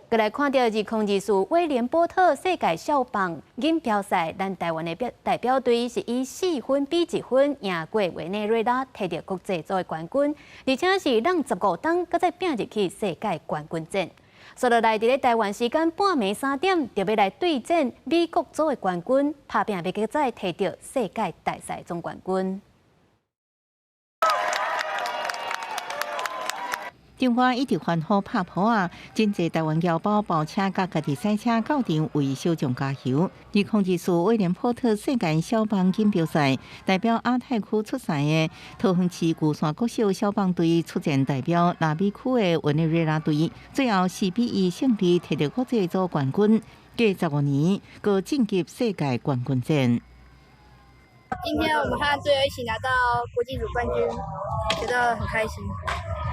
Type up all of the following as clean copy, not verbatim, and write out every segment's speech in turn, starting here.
閣來看著2024威廉波特世界小棒錦標賽，咱台灣的代表隊是以4分比1分贏過委內瑞拉，提著國際組的冠軍，而且是攏15冬，閣再拼入去世界冠軍戰。紲落來佇咧台灣時間半暝3點，就欲來對戰美國組的冠軍，拍拚欲閣再提著世界大賽總冠軍。場外一直歡呼拍噗仔，真濟台灣僑胞包車佮家己賽車到場為小將加油。2024威廉波特世界小棒錦標賽，代表亞太區出賽的桃園市龜山國小小棒隊出戰代表拉美區的委內瑞拉隊，最後4比1勝利，提著國際組冠軍，隔15年，閣晉級世界冠軍戰。今天我們和隊友一起拿到國際組冠軍，覺得很開心。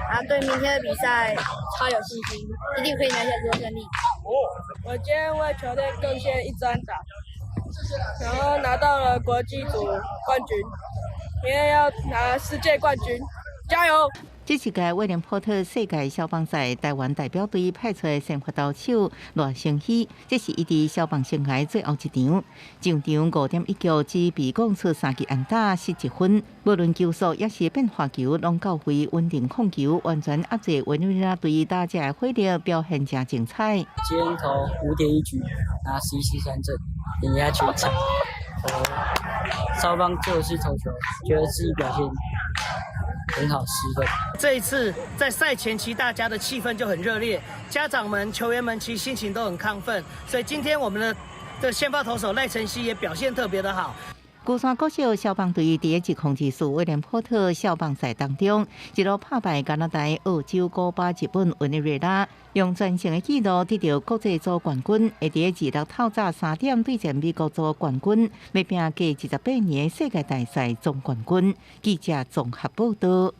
啊，對明天的比賽超有信心，一定可以拿下這個勝利。我今天為球隊貢獻一支安打，然後拿到了國際組冠軍，明天要拿世界冠軍，加油！這一屆威廉波特世界小棒賽，台灣代表隊派出的先發投手賴承熙，這是伊佇小棒生涯最後一場。上場5.1局只被攻出三支安打，失一分。無論球速抑是變化球，攏到位穩定控球，完全壓制委內瑞拉隊打者的火力，表現誠精彩。今天投5.1局，拿11次三振，碾壓全場。少棒就是投球，覺得自己表現很好，10分。這一次在賽前期，大家的氣氛就很熱烈，家長們、球員們其實心情都很亢奮，所以今天我們的先發投手賴晨曦也表現特別的好。龜山國小小棒隊佇2024威廉波特小棒賽當中，一路拍敗加拿大、澳洲、古巴、日本、委內瑞拉，用全勝的紀錄得著國際組冠軍。會佇26透早3點對戰美國組冠軍，欲拚隔28年世界大賽總冠軍。記者綜合報道。